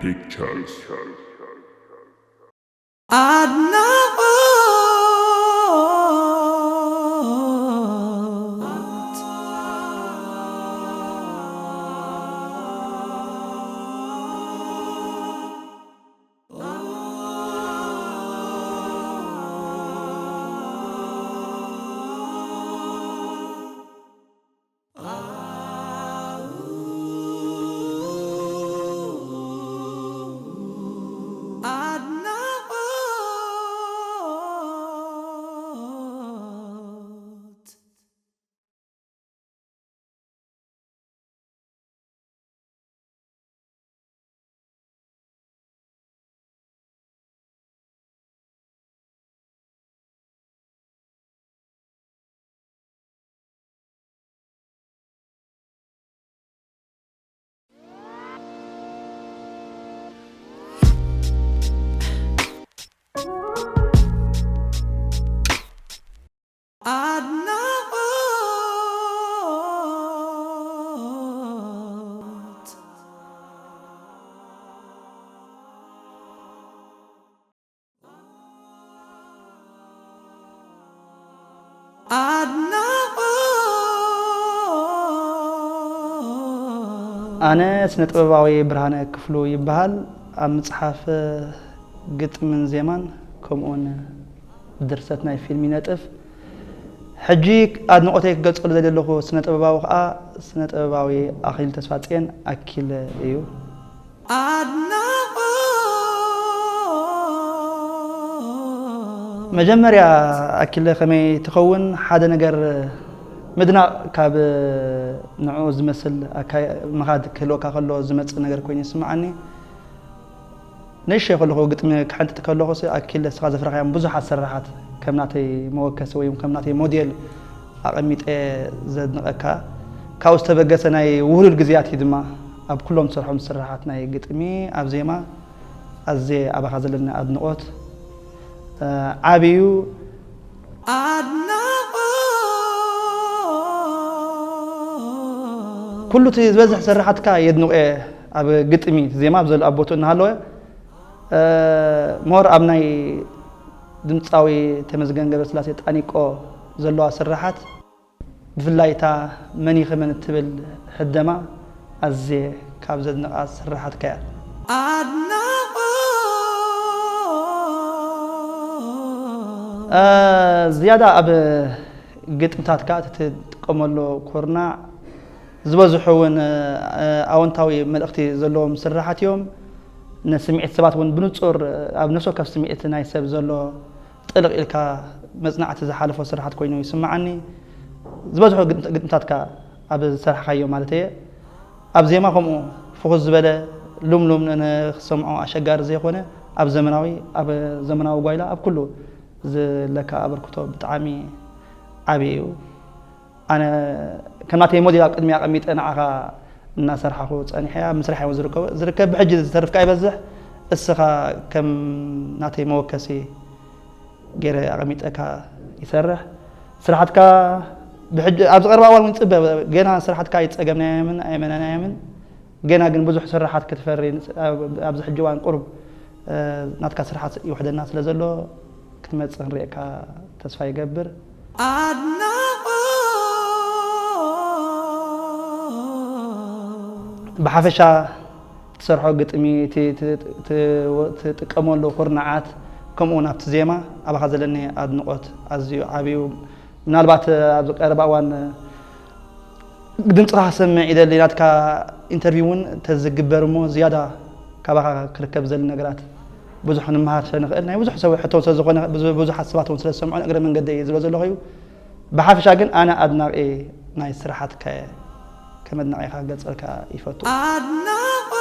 Pictures. ኣነ ስነ ጥበባዊ ብርሃነ ክፍሉ ይበሃል። ኣብ ምጽሓፍ ግጥምን ዜማን ከምኡውን ድርሰት ናይ ፊልም ይነጥፍ። ሕጂ ኣድንቖተይ ክገልጸሉ ዘደለኹ ስነ ጥበባዊ ከኣ ስነ ጥበባዊ ኣኽሊሉ ተስፋጽዮን ኣኪለ እዩ። ኣድናቖት። መጀመርያ ኣኪለ ከመይ ትኸውን ሓደ ነገር ምድናቕ ካብ ንዕኡ ዝመስል ኣካይ-፣ ምኻድ ክህልወካ ከሎ ዝመጽእ ነገር ኮይኑ ይስምዓኒ። ንእሽተይ ከለኹ ግጥሚ ክሕንጥጥ ከለኹ ሲ ኣኪለ እስኻ ዘፍረኻዮም ብዙሓት ስራሓት ከም ናተይ መወከሲ ወይ ከም ናተይ ሞዴል ኣቐሚጠ ዘድንቐካ። ካብኡ ዝተበገሰ ናይ ውህሉል ግዜያት እዩ ድማ ኣብ ኩሎም ዝሰርሖም ስራሓት ናይ ግጥሚ ኣብ ዜማ ኣዝየ ኣባኻ ዘለኒ ኣድንቖት፣ እ፣ ዓቢ እዩ። ኣድናቖት። ኩሉ እቲ ዝበዝሕ ስራሓትካ የድንቖ እየ። ኣብ ግጥሚ ዜማ ኣብ ዘሎ ኣብ ቦትኡ እናሃለወ፣ እ፣ ሞር ኣብ ናይ ድምፃዊ ተመስገን ገብረስላሴ ጣኒቆ ዘለዋ ስራሓት ብፍላይ እታ መን ኢኺ መን እትብል ህደማ ኣዝየ ካብ ዘድንቓ ስርሓትካ እያ። ኣድናቖት። እ፣ ዝያዳ ኣብ ግጥምታትካ እቲ ትጥቀመሉ ኩርናዕ ዝበዝሑ እውን፣ እ፣ ኣወንታዊ መልእኽቲ ዘለዎም ስርሓት እዮም። ንስምዒት ሰባት እውን ብንጹር ኣብ ነፍሲ ወከፍ ስምዒት ናይ ሰብ ዘሎ ጥልቕ ኢልካ መጽናዕቲ ዝሓለፎ ስርሓት ኮይኑ ይስምዓኒ። ዝበዝሑ ግጥም-፣ ግጥምታትካ ኣብ ዝሰርሕካዮ ማለት እየ። ኣብ ዜማ ከምኡ ፍኹስ ዝበለ ሉምሉም ንኽሰምዖ ኣሸጋሪ ዘይኮነ ኣብ ዘመናዊ፣ ኣብ ዘመናዊ ጓይላ ኣብ ኩሉ ዝለካ ኣበርክቶ ብጣዕሚ ዓቢ እዩ። ኣነ ከም ናተይ ሞዴል ኣብ ቅድሚያ ኣቐሚጠ ንዓኻ እናሰርሓኹ ጸኒሐ ኣብ ምስራሕ እየ ዝርከቦ-፣ ዝርከብ። ብሕጂ ዝተርፍካ ይበዝሕ፣ እስኻ ከም ናተይ መወከሲ ገይረ ኣቐሚጠካ ይሰርሕ። ስራሓትካ ብሕጂ ኣብዚ ቀረባ እዋን እውን ይጽበ፣ ገና ስራሓትካ ኣይጸገምናዮምን ኣየመናናዮምን። ገና ግን ብዙሕ ስራሓት ክትፈሪ ንጽ-፣ ኣብ-፣ ኣብዚ ሕጂ እዋን ቁሩብ፣ እ፣ ናትካ ስራሓት ይውሕደና ስለ ዘሎ ክትመጽእ ክንርእየካ ተስፋ ይገብር። ኣድናቖት። ብሓፈሻ ትሰርሖ ግጥሚ፣ እቲ፣ እቲ፣ እቲ፣ እቲ ትጥቀመሉ ኩርናዓት፣ ከምኡ እውን ኣብቲ ዜማ ኣባኻ ዘለኒ ኣድንቖት ኣዝዩ ዓብዩ። ምናልባት ኣብዚ ቀረባ እዋን ድምፅኻ ክሰምዕ ይደሊ፣ ናትካ ኢንተርቪው እውን ተዝግበር እሞ ዝያዳ ካባኻ ክርከብ ዘሊ ነገራት ብዙሕ ክንመሃር ስለ ንኽእል፣ ናይ ብዙሕ ሰብ ሕቶ ስለ ዝኾነ፣ ብዙ-፣ ብዙሓት ሰባት እውን ስለ ዝሰምዑ እግረ መንገደይ ዝብሎ ዘለኹ እዩ። ብሓፈሻ ግን ኣነ ኣድናቒ ናይ ስራሓትካ እየ። ከም ኣድናቒኻ ክገልጸልካ ይፈቱ። ኣድናቖት።